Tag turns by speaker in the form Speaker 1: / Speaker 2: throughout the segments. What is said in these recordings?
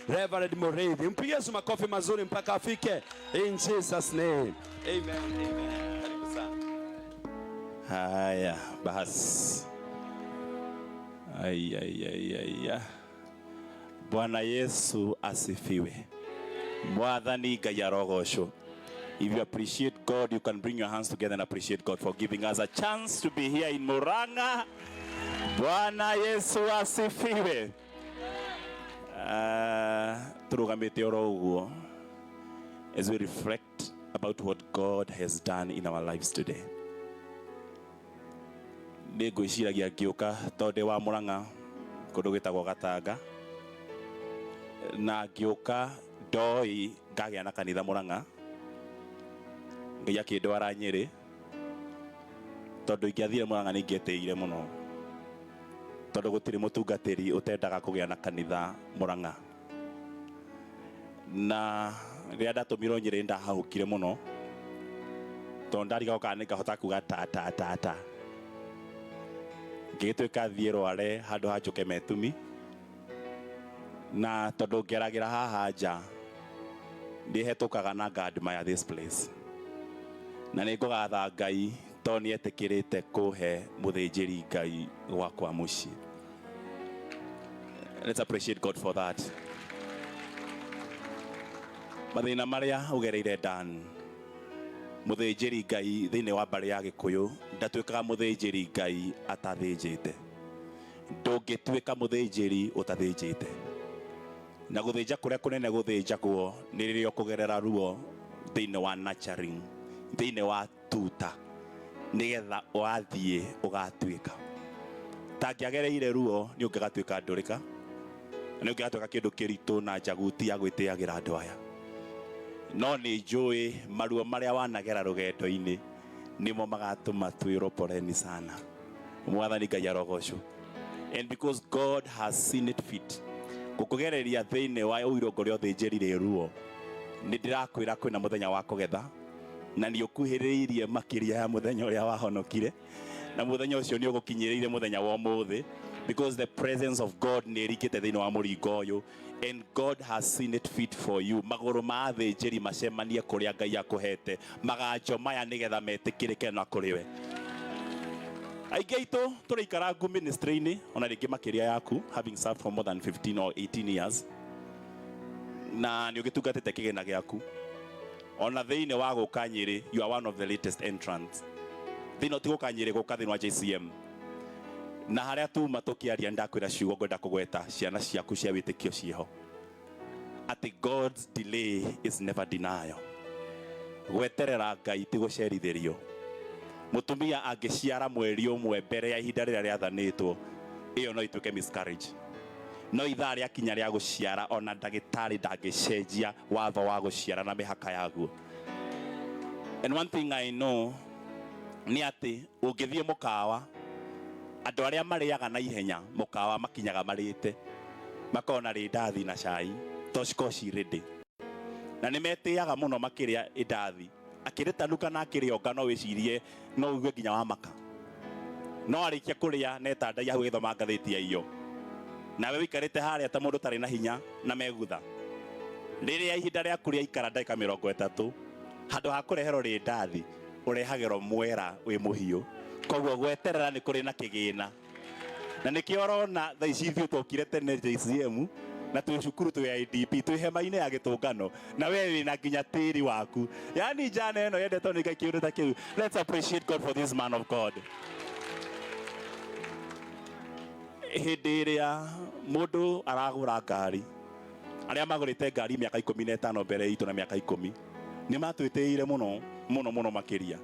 Speaker 1: Reverend Mureithi. Mpigie Yesu makofi mazuri mpaka afike. In Jesus name. Amen. Amen. Karibu sana. Haya, basi. Ai, ai, ai, ai, ai. Bwana Yesu asifiwe. Mwathani Ngai arogocwo. If you appreciate God, you can bring your hands together and appreciate God for giving us a chance to be here in Murang'a. Bwana Yesu asifiwe. Turugamĩte oro ũguo as we reflect about what God has done in our lives today. Nĩ ngwĩciragia ngĩũka tondũ ndĩ wa Murang'a kũndũ gwĩtagwo Gatanga, na ngĩũka ndoĩ ngagĩa na kanitha Murang'a. Ngai akĩndwara Nyĩrĩ tondũ ingĩathire Murang'a nĩ ingĩetĩire mũno, tondũ gũtirĩ mũtungatĩri ũtendaga kũgĩa na kanitha Murang'a. Na rĩrĩa ndatũmirwo Nyĩrĩ ndahahũkire mũno, tondũ ndarigagwo kana nĩngahota kuga ta ta ta ta. Ngĩgĩtuĩka thiĩ Rware handũ ha njũke Metumi, na tondũ ngeragĩra haha nja nĩhetũkaga na nga admire this place, na nĩ ngũgatha Ngai tondũ nĩ etĩkĩrĩte kũhe mũthĩnjĩri Ngai gwakwa mũciĩ. Let's appreciate God for that. Mathĩna marĩa ũgereire Dan, mũthĩnjĩri Ngai thĩinĩ wa mbarĩ ya Gĩkũyũ ndatuĩkaga mũthĩnjĩri Ngai atathĩnjĩte. Ndũngĩtuĩka mũthĩnjĩri ũtathĩnjĩte. Na gũthĩnja kũrĩa kũnene gũthĩnjagwo nĩ rĩrĩa ũkũgerera ruo thĩinĩ wa nurturing, thĩinĩ wa tuta, nĩgetha wathiĩ ũgatuĩka. Tangĩagereire ruo nĩ ũngĩgatuĩka ndũrĩka, nĩ ũngĩgatuĩka kĩndũ kĩritũ na njaguti ya gwĩtĩagĩra andũ aya. No nĩ njũĩ maruo marĩa wanagera rũgendo-inĩ nĩmo magatũma twĩrwo poleni sana. Mwathani Ngai arogocwo. And because God has seen it fit gũkũgereria thĩinĩ wa ũirongo ũrĩa ũthĩnjĩri rĩ ruo, nĩ ndĩrakwĩra kwĩna mũthenya wa kũgetha, na nĩ ũkuhĩrĩirie makĩria ya mũthenya ũrĩa wahonokire, na mũthenya ũcio nĩ ũgũkinyĩrĩire mũthenya wa ũmũthĩ, because the presence of God nĩ ĩringĩte thĩinĩ wa mũringo ũyũ, and God has seen it fit for you. Magũrũ ma athĩnjĩri macemanie kũrĩa Ngai akũhete maganjo maya nĩgetha metĩkĩrĩke na kũrĩ we. Aingĩ aitũ tũrĩikara ngu ministry-inĩ ona rĩngĩ makĩria yaku, having served for more than 15 or 18 years, na nĩ ũgĩtungatĩte kĩgĩna gĩaku ona thĩinĩ wa gũka Nyĩrĩ. You are one of the latest entrants thĩinĩ, ti gũka Nyĩrĩ, gũka thĩinĩ wa JCM na harĩa tuma tũkĩaria. Ndakwĩra ciugo ngwenda kũgweta ciana ciaku cia wĩtĩkio ciĩho atĩ God's delay is never denial. Gweterera Ngai ti gũcerithĩrio. Mũtumia angĩciara mweri ũmwe mbere ya ihinda rĩrĩa rĩathanĩtwo, ĩyo no ituĩke miscarriage. No ithaa rĩakinya rĩa gũciara, ona ndagĩtarĩ ndangĩcenjia watho wa gũciara na mĩhaka yaguo. And one thing I know nĩ atĩ ũngĩthiĩ mũkawa, andũ arĩa marĩaga na ihenya mũkawa makinyaga marĩte makona rĩndathi na cai to cikorwo ci ready, na nĩ metĩaga mũno makĩrĩa indathi. Akĩrĩtanuka na akĩrĩonga, no wĩcirie no ugue nginya wa maka. No arĩkia kũrĩa netandaia hau agĩthoma ngathĩti ya iyo, nawe ũikarĩte harĩa ta mũndũ ũtarĩ na hinya na megutha. Rĩrĩa ihinda rĩaku rĩaikara ndagĩka 30, handũ ha kũreherwo rĩndathi ũrehagĩrwo mwera wĩ mũhiũ. Koguo gweterera nĩ kũrĩ na kĩgĩna, na nĩkĩo ũrona thaa ici ithuĩ twokire tene JCM na twĩ cukuru, twĩ IDP, twĩ hema-inĩ ya gĩtũngano, na we wĩna nginya tĩri waku. Yani njana ĩno yendetwo nĩ Ngai kĩũndũ ta kĩu. Let's appreciate God for this man of God. Hĩndĩ ĩrĩa mũndũ aragũra ngari, arĩa magũrĩte ngari mĩaka 15 mbere itũ na mĩaka 10 nĩ matwĩtĩire mũno mũno mũno makĩria.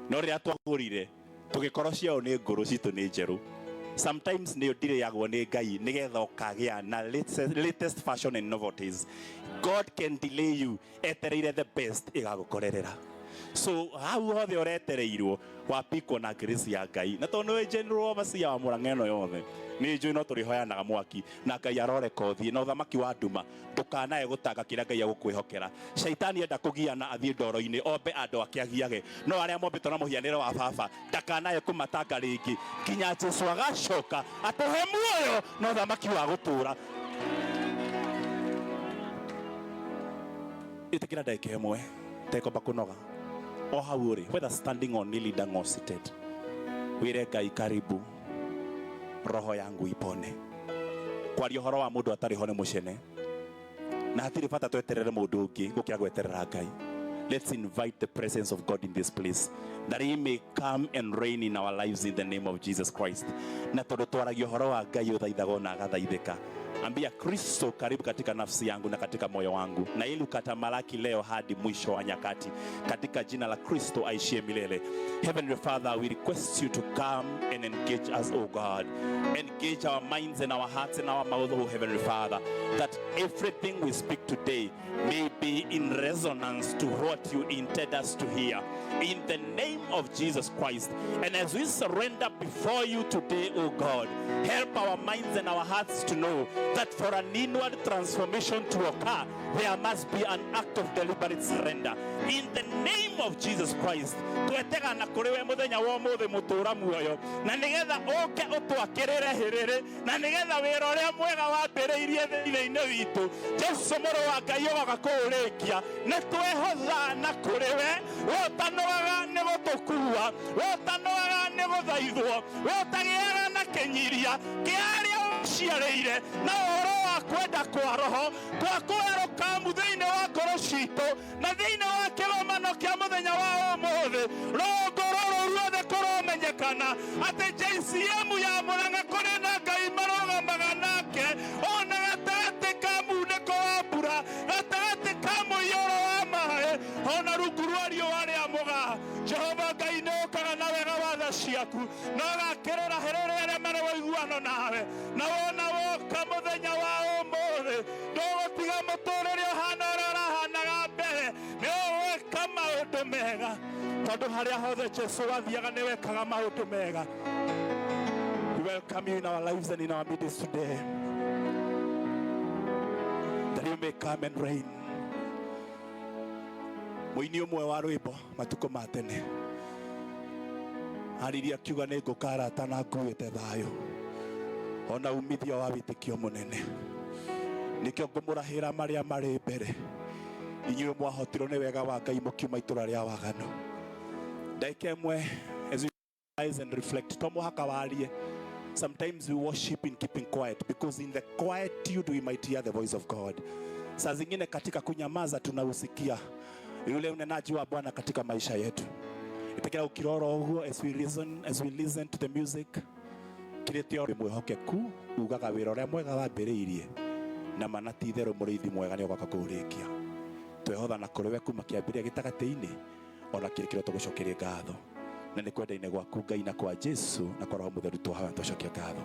Speaker 1: No rĩrĩa twagũrire tũgĩkorwo ciao nĩ ngũrũ, citũ nĩ njerũ. Sometimes nĩ ndirĩagwo nĩ Ngai nĩgetha ũkagĩa na latest fashion and novelties. God can delay you etereire the best ĩgagũkorerera. So hau hothe ũretereirwo wapikwo na grace ya Ngai, na tondũ nĩwe general overseer wa Murang'a ĩno yothe, nĩ njũĩ no tũrĩhoyanaga mwaki na Ngai aroreka ũthiĩ na ũthamaki wa nduma. Ndũkanae gũtanga kĩrĩa Ngai agũkwĩhokera. Shaitani enda kũgiana athiĩ ndoro-inĩ ombe andũ ake agiage, no arĩa mombĩtwo na mũhianĩre wa baba ndakanae kũmatanga rĩngĩ nginya Jesu agacoka atũhe muoyo na ũthamaki wa gũtũũra. Ĩtĩkĩra ndagĩka ĩmwe tekomba kũnoga o hau ũrĩ, whether standing or kneeling down or seated, wĩre Ngai, "Karibu, roho yangu ipone." Kwaria ũhoro wa mũndũ atarĩ ho nĩ mũcene, na hatirĩ bata tweterere mũndũ ũngĩ gũkĩra gweterera Ngai. Let's invite the presence of God in this place, that he may come and reign in our lives, in the name of Jesus Christ. Na tondũ twaragia ũhoro wa Ngai ũthaithagwo na agathaithĩka, ambia Kristo, "Karibu katika nafsi yangu na katika moyo wangu, na ili ukatamalaki leo hadi mwisho wa nyakati, katika jina la Kristo aishie milele." Heavenly Father, we request you to come and engage us, oh God. Engage our minds and our hearts and our mouth, oh Heavenly Father, that everything we speak today may be in resonance to what you intend us to hear, in the name of Jesus Christ. And as we surrender before you today, oh God, help our minds and our hearts to know that for an inward transformation to occur, there must be an act of deliberate surrender. In the name of Jesus Christ, twetegana kũrĩ we mũthenya wa ũmũthĩ, mũtũra muoyo, na nĩgetha ũke ũtwakĩrĩre hĩrĩrĩ, na nĩgetha wĩra ũrĩa mwega wambĩrĩirie thĩinĩ witũ, Jesu mũrũ wa Ngai, ũgoka kũũrĩkia. Nĩ twehotha na kũrĩ we, we ũtanogaga nĩ gũtũkua, we ũtanogaga nĩ gũthaithwo, we ũtagĩaga na kĩnyiria kĩa arĩa ũciarĩire na ũhoro wa kwenda kwa roho twakũwerũkamu thĩinĩ wa ngoro citũ na thĩinĩ wa kĩgomano kĩa mũthenya wa ũmũthĩ. Rũgongo rũrũ ruothe kũromenyekana atĩ JCM ya Mũrang'a kũrĩ na Ngai marũgamaga nake, ona gatagatĩ ka munĩko wa mbura, gatagatĩ ka mũiyũro wa maĩ, ona rungu rwa riũa rĩa mũgaa. Jehova Ngai, nĩ ũkaga na wega wa tha ciaku na ũgakĩrĩra hĩrĩrĩ arĩa marĩ ũiguano nawe. Na wona woka mũthenya wa ũmũthĩ, ndũgũtiga mũtũrĩre ũhana ũrĩa ũrahanaga mbere. Nĩ ũgwĩka maũndũ mega, tondũ harĩa hothe Jesu wathiaga nĩ wekaga maũndũ mega. We welcome you in our lives and in our midst today, that you may come and reign. Mũini ũmwe wa rwĩmbo matukũ ma tene aririe akiuga, "Nĩ ngũkarata na nguĩte thayũ ona umithio wa wĩtĩkio mũnene, nĩkĩo ngũmũrahĩra marĩa marĩ mbere, inyuĩ mwahotirwo nĩ wega wa Ngai mũkiuma itũra rĩa waganu." Ndagĩka ĩmwe as we rise and reflect. To mũhaka warie. Sometimes we worship in keeping quiet, because in the quietude we might hear the voice of God. Saa zingine katika kunyamaza tunausikia yule unenaji wa Bwana katika maisha yetu. Itekera ukiroro ũguo as we listen to the music kirĩte mwĩhokeku ugaga wĩra ũrĩa mwega wambĩrĩirie na mana ti itherũ mũrĩithi mwega nĩ ũgoka kũũrĩkia. Twehotha na kũrĩ we kuma kĩambĩrĩria, gĩtagatĩ-inĩ, ona kĩrĩkĩro. Tũgũcokerie ngatho na nĩ kwenda-inĩ gwaku Ngai, na kwa Jesu, na kwa Roho Mũtheru twahoya twacokia ngatho.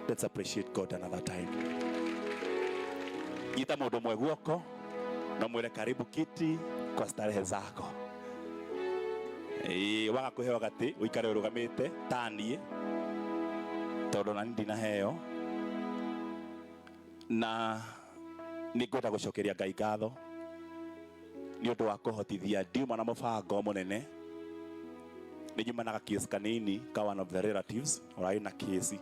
Speaker 1: Let's appreciate God another time. Nyita mũndũ ũmwe guoko na mwĩre, "Karibu kiti kwa starehe zako." Ĩĩ, waga kũheo gatĩ ũikare ũrũgamĩte taniĩ, tondũ nani ndinaheo. Na nĩ ngwenda gũcokeria Ngai ngatho nĩ ũndũ wa kũhotithia ndiuma na mũbango mũnene. Nĩ nyuma na gakĩsi kanini ka one of the relatives ũrarĩ na kĩsi,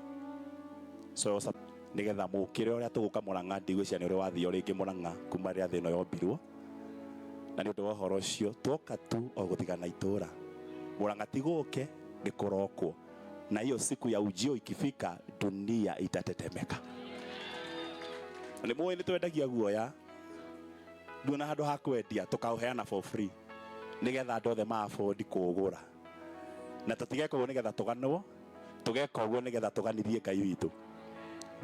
Speaker 1: so nĩgetha mũkĩre ũrĩa tũgũka Mũrang'a. Ndigwĩciria nĩ ũrĩ wathio rĩngĩ Mũrang'a kuma rĩrĩa thĩ ĩno yombirwo, na nĩ ũndũ wa ũhoro ũcio twoka tu o gũtigana itũra Mũrang'a ti gũke nĩ kũrokwo. Na hiyo siku ya ujio ikifika, dunia itatetemeka. Nĩ mũĩ nĩ twendagia guoya, nduona handũ ha kwendia tũkaũheana for free nĩgetha andũ othe ma afford kũũgũra, na tũtigeka ũguo nĩgetha tũganwo, tũgeka ũguo nĩgetha tũganithie Ngai witũ.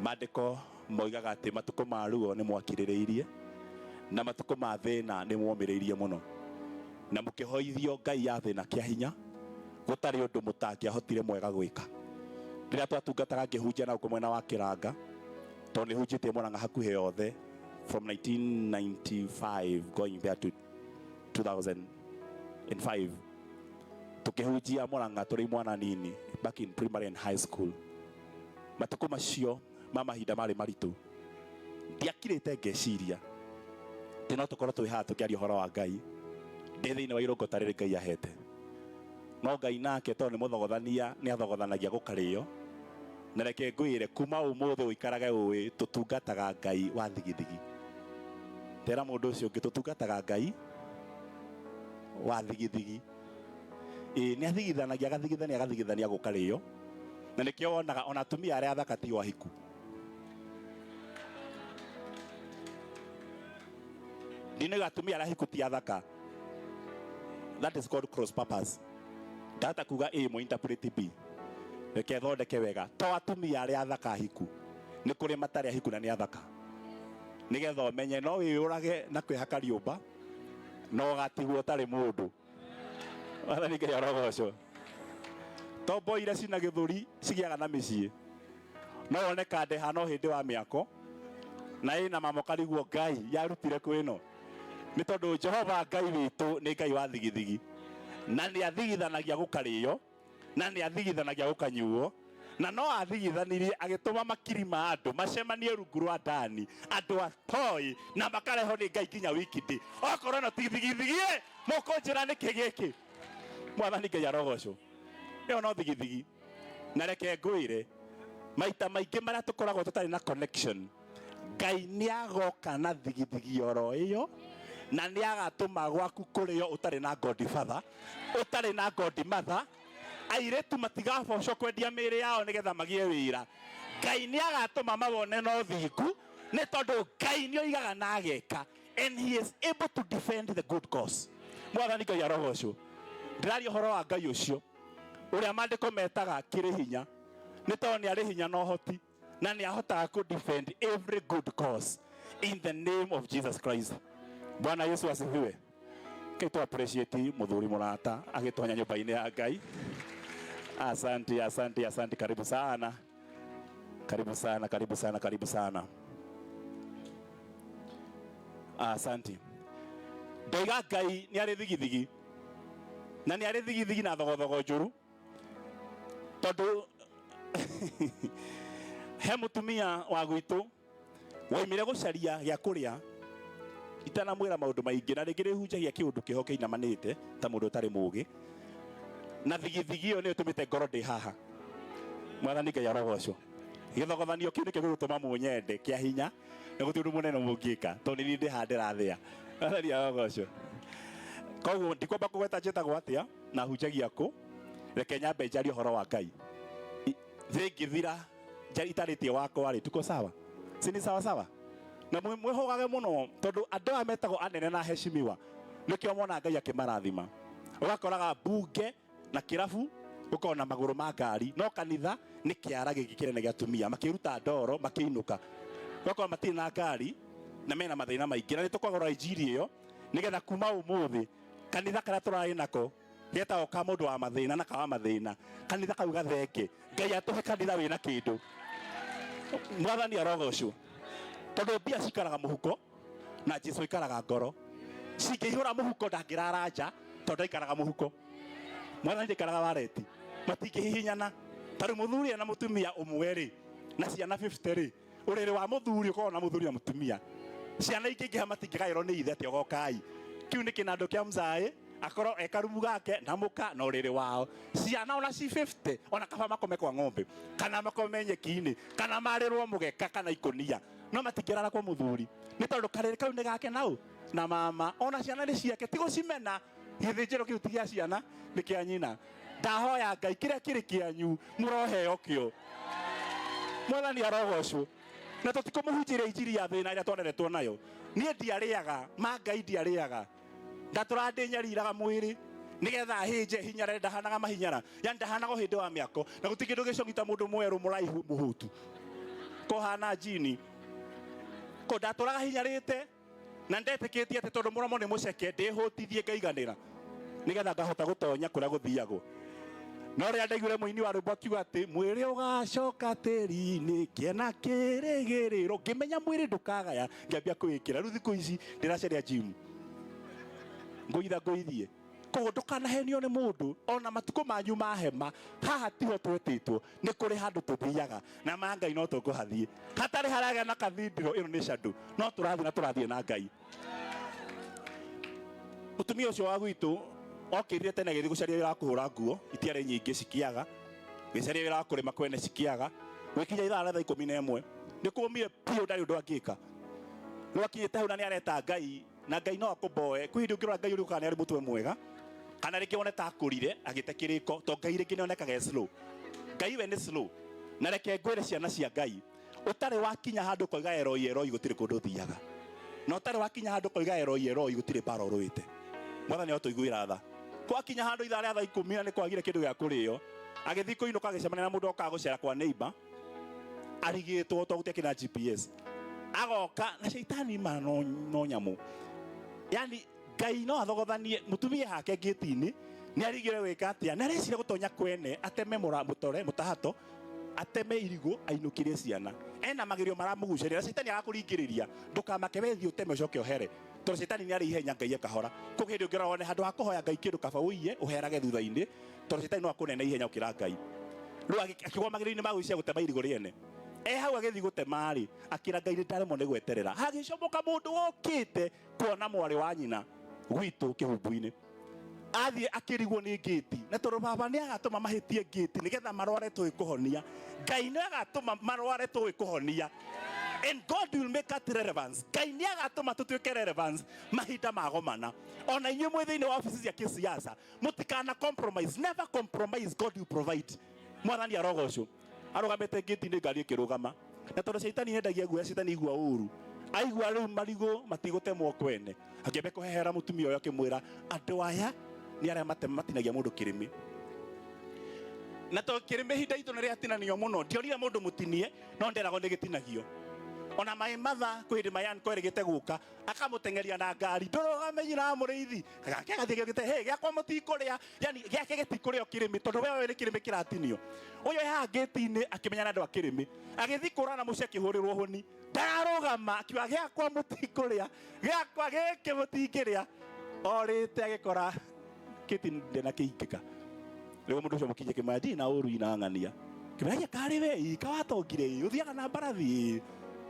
Speaker 1: Maandĩko moigaga atĩ matukũ ma ruo nĩ mwakirĩrĩirie, na matukũ ma thĩna nĩ mwomĩrĩirie mũno, na mũkĩhoithio Ngai ya thĩna kĩa hinya, gũtarĩ ũndũ mũtangĩahotire mwega gwĩka. Rĩrĩa twatungataga ngĩhunjia na gũkũ mwena wa Kĩranga, tondũ nĩ hunjĩtie Mũrang'a hakuhĩ yothe from 1995 going there to 2005, tukĩhunjia Mũrang'a tũrĩ imwana nini back in primary and high school, matukũ macio ma mahinda marĩ maritũ, ndiakirĩte ngeciria atĩ no tũkorwo twĩ haha tũkĩaria ũhoro wa Ngai ndĩ thĩinĩ wa irũngo ta rĩrĩ Ngai ahete. No Ngai nake tondũ nĩ mũthogothania, nĩ athogothanagia gũkarĩo. Na reke ngwĩre, kuma ũmũthĩ ũikarage ũĩ tũtungataga Ngai wa thigithigi. Tera mũndũ ũcio ũngĩ, tũtungataga Ngai wa thigithigi. Ĩĩ, nĩ athigithanagia, agathigithania, agathigithania gũkarĩo. Na nĩkĩo wonaga ona atumia arĩa athaka ti o ahiku. Ndinauga atumia arĩa ahiku ti athaka. That is called cross purpose. Ndahota kuga A mũ interpret B. Reke thondeke wega. To atumia arĩa athaka ahiku. Nĩ kũrĩ matarĩ ahiku na nĩ athaka. Nĩgetha ũmenye no wĩyũrage na kwĩhaka rĩũmba na ũgatigwo ũtarĩ mũndũ. Mwathani Ngai arogocwo. Tombo iria cina gĩthũri cigĩaga na mĩciĩ. No wone kandeha no hĩndĩ wa mĩako na ĩna mamokariguo Ngai yarutire kwĩ ĩno. Nĩ tondũ Jehova Ngai witũ nĩ Ngai wa thigithigi, na nĩ athigithanagia gũkarĩo, na nĩ athigithanagia gũkanyuo, na no athigithanirie agĩtũma makiri ma andũ macemanie rungu rwa Dani, andũ atoĩ na makarehwo nĩ Ngai nginya wikindi. Okorwo ĩno ti thigithigie, mũkũnjĩra nĩkĩ gĩkĩ? Mwathani Ngai arogocwo. Ĩyo no thigithigi. Na reke ngwĩre, maita maingĩ marĩa tũkoragwo tũtarĩ na connection, Ngai nĩ agoka na thigithigi oro ĩyo, na nĩ agatũma gwaku kũrĩo ũtarĩ na godfather, ũtarĩ na godmother. Airĩtu matigabocwo kwendia mĩĩrĩ yao nĩgetha magĩe wĩra. Ngai nĩ agatũma mawone na ũthingu, nĩ tondũ Ngai nĩ oigaga na ageka, and he is able to defend the good cause. Mwathani Ngai arogocwo. Ndĩraria ũhoro wa Ngai ũcio ũrĩa maandĩko metaga kĩrĩ hinya, nĩ tondũ nĩ arĩ hinya na ũhoti, na nĩ ahotaga kũ defend every good cause in the name of Jesus Christ. Bwana Yesu asifiwe. Kei tu appreciate muthuri murata agitonya nyumba-inĩ ya Ngai. Asante, asante, asante. Karibu sana, karibu sana, karibu sana, karibu sana. Asante. Ndoiga Ngai nĩ arĩ thigithigi, na nĩ arĩ thigithigi na thogothogo njũru, tondũ he mũtumia wa gwitũ waimire gũcaria gĩa kũrĩa, itanamwĩra maũndũ maingĩ, na rĩngĩ rĩhunjagia kĩũndũ kĩho kĩinamanĩte ta mũndũ ũtarĩ mũũgĩ, na thigithigi ĩyo nĩyo ĩtũmĩte ngorwo ndĩ haha. Mwathani Ngai arogocwo. Gĩthogothanio kĩu nĩkĩo gĩgũtũma mũnyende kĩa hinya, na gũtirĩ ũndũ mũnene mũngĩka, tondũ nĩ niĩ ndĩ haha ndĩrathĩa. Mwathani arogocwo. Koguo ndikwamba kũgweta njĩtagwo atĩa na hunjagia kũ, reke nyambe njarie ũhoro wa Ngai. Thĩ ĩngĩthira itarĩtie wakwa rĩ, tuko sawa? Si ni sawa sawa? Na mwĩhũgage mũno, tondũ andũ aya metagwo anene na heshimiwa nĩkĩo mona Ngai akĩmarathima. Ũgakoraga mbunge na kĩrabu gũkorwo na magũrũ ma ngari, no kanitha nĩ kĩara gĩkĩ kĩnene gĩa atumia makĩruta ndoro makĩinũka. Ũgakora matirĩ na ngari na mena mathĩna maingĩ, na nĩ tũkũgũra injiri ĩyo nĩgetha kuma ũmũthĩ kanitha karĩa tũrarĩ nako getagwo ka mũndũ wa mathĩna na ka wa mathĩna, kanitha kau gathenge. Ngai atũhe kanitha wĩna kĩndũ. Mwathani arogocwo, tondũ mbia cikaraga mũhuko na Jesu aikaraga ngoro. Cingĩihũra mũhuko ndangĩrara nja, tondũ ndaikaraga mũhuko. Mwathani ndaikaraga wareti, matingĩhihinyana. Ta rĩu mũthuri ena mũtumia ũmwe rĩ, na ciana 50 rĩ, ũrĩrĩ wa mũthuri ũkoragwo na mũthuri na mũtumia. Ciana ingĩingĩha matingĩgaĩrwo nĩ ithe atĩ ogokai. Kĩu nĩ kĩnandũ kĩa mzaĩ, akorwo e karumu gake na mũka na ũrĩrĩ wao. Ciana ona ci 50, ona kaba makome kwa ng'ombe, kana makome nyeki-inĩ, kana marĩrwo mũgeka kana ikũnia, no matingĩrara kwa mũthuri, nĩ tondũ karĩrĩ kau nĩ gake nau na mama. Ona ciana nĩ ciake, ti gũcimena. Gĩthĩnjĩro kĩu ti gĩa ciana, nĩ kĩa nyina. Ndahoya Ngai kĩrĩa kĩrĩ kĩanyu mũroheo kĩo. Mwathani arogocwo. Na tũtikũmũhunjĩria injiri ya thĩna ĩrĩa twareretwo nayo. Niĩ ndiarĩaga, ma Ngai ndiarĩaga. Ndatũraga ndĩnyariraga mwĩrĩ nĩgetha hĩnje hinyara, ndahanaga mahinyara, yani ndahanaga hĩndĩ wa mĩako, na gũtirĩ kĩndũ gĩcong'i ta mũndũ mwerũ mũraihu mũhũtu kũhana njini. Ko ndatũraga hinyarĩte na ndetĩkĩtie atĩ tondũ mũromo nĩ mũceke ndĩhũtithie ngaiganĩra nĩgetha ngahota gũtonya kũrĩa gũthiagwo. No rĩrĩa ndaiguire mũini wa rwĩmbo akiuga atĩ mwĩrĩ ũgacoka tĩri-inĩ ngĩona kĩrĩgĩrĩro, ngĩmenya mwĩrĩ ndũkagaya, ngĩambia kwĩĩkĩra. Rĩu thikũ ici ndĩracaria gym, ngũitha ngũithie. Koguo ndũkanahenio nĩ mũndũ, ona matukũ manyu ma hema haha tiho twetĩtwo, nĩ kũrĩ handũ tũthiaga na ma Ngai no tũkũhathiĩ hatarĩ haragĩa na kathindiro. Ĩno nĩ shadow, no tũrathiĩ na tũrathiĩ na Ngai. Mũtumia ũcio wa gwitũ okĩrire tene agĩthiĩ gũcaria wĩra wa kũhũra nguo, itiarĩ nyingĩ cikĩaga, gĩcaria wĩra wa kũrĩma kwene cikĩaga. Gwĩkinya ithaa rĩa thaa 11 nĩ kũmire biũ, ndarĩ ũndũ angĩka. Rwakinyĩte hau na nĩ areta Ngai, na Ngai no akũmboe. Kwĩ hĩndĩ ũngĩrora Ngai ũrĩa ũkaga nĩ arĩ mũtwe mwega, kana rĩngĩ wone ta akũrire agĩte kĩrĩko, to Ngai rĩngĩ nĩ onekaga e slow. Ngai we nĩ slow. Na reke ngwĩre ciana cia Ngai, ũtarĩ wakinya handũ ũkoiga Eloi Eloi gũtirĩ kũndũ ũthiaga. Na ũtarĩ wakinya handũ ũkoiga Eloi Eloi gũtirĩ mbara ũrũĩte. Mwathani arotũiguĩra tha. Gwakinya handũ ithaa rĩa thaa ikũmi na nĩ kwagire kĩndũ gĩa kũrĩo, agĩthiĩ kũinũka agĩcemania na mũndũ okaga gũcera kwa neighbor, arigĩtwo to gũtiakĩrĩ na GPS. Agoka na shaitani ma no nyamũ. Yani Ngai no athogothanie mũtumia hake ngĩti-inĩ, nĩ arigire gwĩka atĩa, nĩ areciria gũtonya kwene ateme mũtore mũtahato, ateme irigũ ainũkĩrie ciana. Ena magerio maramũgucĩrĩria na shaitani agakũringĩrĩria ndũkamake, we thiĩ ũteme ũcoke ũhere, tondũ shaitani nĩ arĩ ihenya, Ngai ekahora. Koguo hĩndĩ ũngĩrora wone handũ ha kũhoya Ngai kĩndũ kaba ũiye ũherage thutha-inĩ, tondũ shaitani no akũnene ihenya gũkĩra Ngai. Rĩu akĩgwa magerio-inĩ ma gwĩciria gũtema irigũ rĩene. E hau agĩthiĩ gũtema-rĩ, akĩra Ngai nĩ ndaremwo nĩ gweterera. Hagĩcomoka mũndũ wokĩte kuona mwarĩ wa nyina gwitũ kĩhumbu-inĩ. Athiĩ akĩrigwo nĩ ngĩti, na tondũ baba nĩ agatũma mahĩtie ngĩti nĩgetha marware tũĩ kũhonia. Ngai nĩ agatũma marware tũĩ kũhonia. And God will make us relevance. Ngai nĩ agatũma tũtuĩke relevance mahinda magomana. Ona inyuĩ mwĩ thĩinĩ wa ofici cia kĩsiasa, mũtikana compromise, never compromise, God will provide. Mwathani arogocwo. Arũgamĩte ngĩti-inĩ ngari ĩkĩrũgama. Na tondũ shaitani endagia guoya, shaitani aigua ũru. Aigua rĩu marigũ matigũtemwo kwene. Akĩambia kũhehera mũtumia ũyũ akĩmwĩra, andũ aya nĩ arĩa matinagia mũndũ kĩrĩmĩ. Na tondũ kĩrĩmĩ ihinda itũ nĩ rĩatinanio mũno, ndionire mũndũ mũtinie, no nderagwo nĩ gĩtinagio. Ona my mother kwĩ hĩndĩ my uncle erĩgĩte gũka, akamũteng'eria na ngari, ndũrũgame nyina wa mũrĩithi. Gake agathiĩ gĩũkĩte, hey, gĩakwa mũtikũrĩa. Yani gĩake gĩtikũrĩo kĩrĩmĩ, tondũ we nĩ kĩrĩmĩ kĩratinio. Ũyũ e haha ngĩti-inĩ akĩmenya na andũ a kĩrĩmĩ. Agĩthiĩ kũra na mũciĩ akĩhũrĩrwo hũni. Ndararũgama, akiuga gĩakwa mũtikũrĩa, gĩakwa gĩkĩ mũtingĩrĩa. Orĩte agĩkora kĩti ndĩna kĩingĩka. Rĩu mũndũ ũcio mũkinye kĩmaya, ndirĩ na ũru ina ng'ania. Kĩmaya karĩ we, ĩ, kawatongire, ĩ, ũthiaga na mbarathi, ĩ.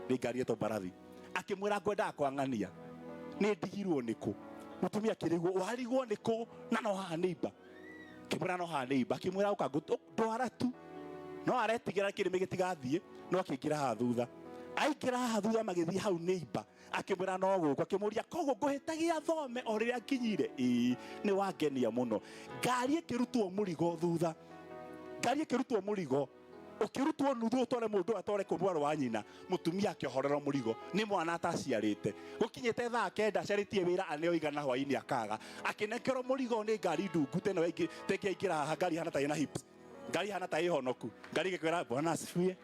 Speaker 1: Nĩ ngari ĩtwo mbarathi. Akĩmwĩra ngwendaga kwang'ania. Nĩ ndigirwo nĩkũ? Mũtumia akĩrigwo, warigwo nĩkũ na no haha neighbor. Akĩmwĩra no haha neighbor. Akĩmwĩra ũka ndwara tu. No aretigĩra kĩrĩmĩ gĩtigathiĩ, no akĩingĩra haha thutha. Aingĩra haha thutha magĩthiĩ hau neighbor. Akĩmwĩra no gũkũ. Akĩmũria koguo ngũhĩtagia thome o rĩrĩa nginyire. Ĩĩ, nĩ wangenia mũno. Ngari ĩkĩrutwo mũrigo thutha. Ngari ĩkĩrutwo mũrigo. Ũkĩrutwo nuthu ũtware mũndũ atware kũ mwarĩ wa nyina. Mũtumia akĩohorerwo mũrigo nĩ mwana ataciarĩte. Gũkinyĩte thaa kenda acarĩtie wĩra aneo igana hwainĩ akaga. Akĩnengerwo mũrigo nĩ ngari ndungu teno tengĩ aingĩra haha ngari ihana ta ĩna hips. Ngari ihana ta ĩhonoku. Ngari ĩgĩkwĩra Bwana asifiwe.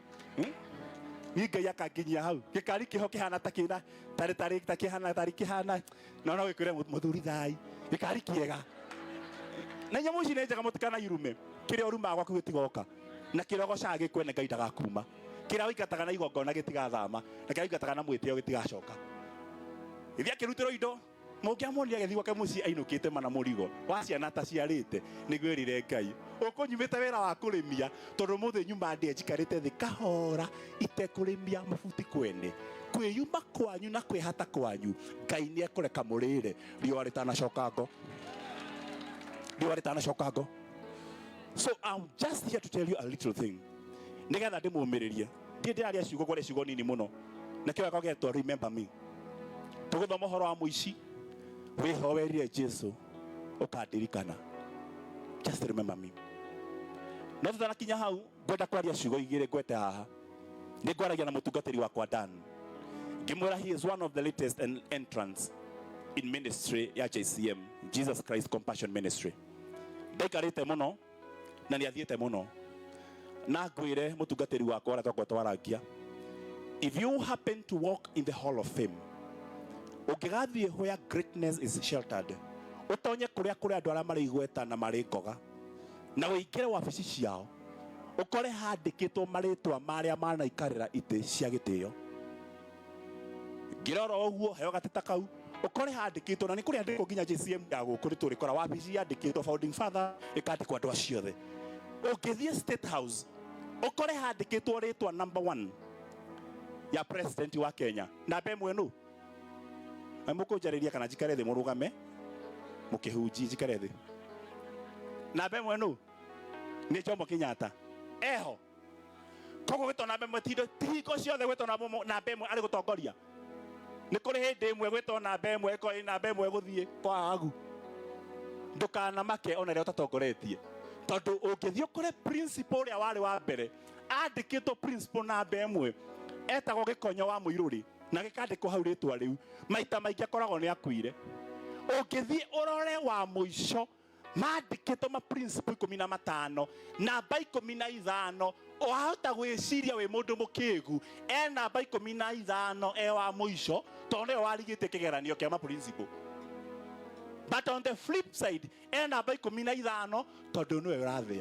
Speaker 1: Niĩ Ngai akanginyia hau. Gĩkari kĩho kĩhana ta kĩna tarĩ tarĩ ta kĩhana tarĩ kĩhana. No no gĩkwĩre mũthuri thai. Gĩkari kĩega. Na nyamũ ici nĩ njega mũtikanairume. Kĩrĩa ũrumaga gwaku gĩtigoka. Na kĩrĩa ũgocaga gĩkwene Ngai ndagakuma. Kĩrĩa ũingataga na igongona gĩtigathama. Na kĩrĩa ũingataga na mwĩtĩo gĩtigacoka. Gĩthiĩ akĩrutĩrwo indo. Mũngĩamuonire agĩthiĩ gwake mũciĩ ainũkĩte mana mũrigo wa ciana ataciarĩte, nĩguo erire Ngai, ũkũnyumĩte wĩra wa kũrĩmia tondũ ũmũthĩ nyuma ndĩe njikarĩte thĩ kahora itekũrĩmia mabuti kwene. Kwĩyuma kwanyu na kwĩhata kwanyu, Ngai nĩ ekũreka mũrĩre riũa rĩtanacoka ngo. Riũa rĩtanacoka ngo. So I'm just here to tell you a little thing. Nĩgetha ndĩmũmĩrĩrie. Ndiĩ ndĩraria ciugo ngwaria ciugo nini mũno. Na kĩo gĩakwa gĩetwo remember me. Tũgũthoma ũhoro wa mũici wĩho werire Jesu ũkandirikana. Just remember me. No tutanakinya hau ngwenda kwaria ciugo igĩrĩ ngwete haha. Nĩ ngwaragia na mũtungatĩri wakwa Dan. Ngĩmwĩra he is one of the latest entrants in ministry ya JCM, Jesus Christ Compassion Ministry. Ndaikarĩte mũno na nĩ athiĩte mũno. Na ngwĩre mũtungatĩri wakwa ũrĩa twakorwo twarangia, if you happen to walk in the hall of fame, ũngĩgathiĩ where greatness is sheltered, ũtonye kũrĩa kũrĩ andũ arĩa marĩ igweta na marĩ ngoga, na ũingĩre wabici ciao, ũkore handĩkĩtwo marĩtwa ma arĩa manaikarĩra itĩ cia gĩtĩo. Ngĩrora ũguo, heo gateta kau, ũkore handĩkĩtwo, na nĩ kũrĩ andĩkwo nginya JCM ya gũkũ nĩ tũrĩkora wabici yandĩkĩtwo founding father ĩkandĩkwo andũ acio othe. Ũngĩthiĩ State House, ũkore handĩkĩtwo rĩtwa number 1 ya president wa Kenya. Namba ĩmwe nũ? Na mũkũnjarĩria kana njikare thĩ mũrũgame mũkĩhunjie njikare thĩ. Namba ĩmwe nũ? Nĩ Jomo Kenyatta. Eho. Koguo gwĩtwo namba ĩmwe ti hingo ciothe gwĩtwo namba ĩmwe arĩ gũtongoria. Nĩ kũrĩ hĩndĩ ĩmwe gwĩtwo namba ĩmwe ĩkorwo ĩ namba ĩmwe gũthiĩ kwa agu. Ndũkanamake ona rĩrĩa ũtatongoretie, tondũ ũngĩthiĩ ũkore principal ũrĩa warĩ wa mbere andĩkĩtwo principal namba ĩmwe etagwo Gĩkonyo wa Mũirũrĩ, na gĩkandĩkwo hau rĩtwa rĩu, maita maingĩ akoragwo nĩ akuire. Ũngĩthiĩ ũrore wa mũico mandĩkĩtwo ma principal 15, namba 15, wahota gwĩciria wĩ mũndũ mũkĩgu e namba 15 e wa mũico, tondũ nĩwe warigĩte kĩgeranio kĩa ma principal. But on the flip side, e namba 15 tondũ nĩwe ũrathĩa.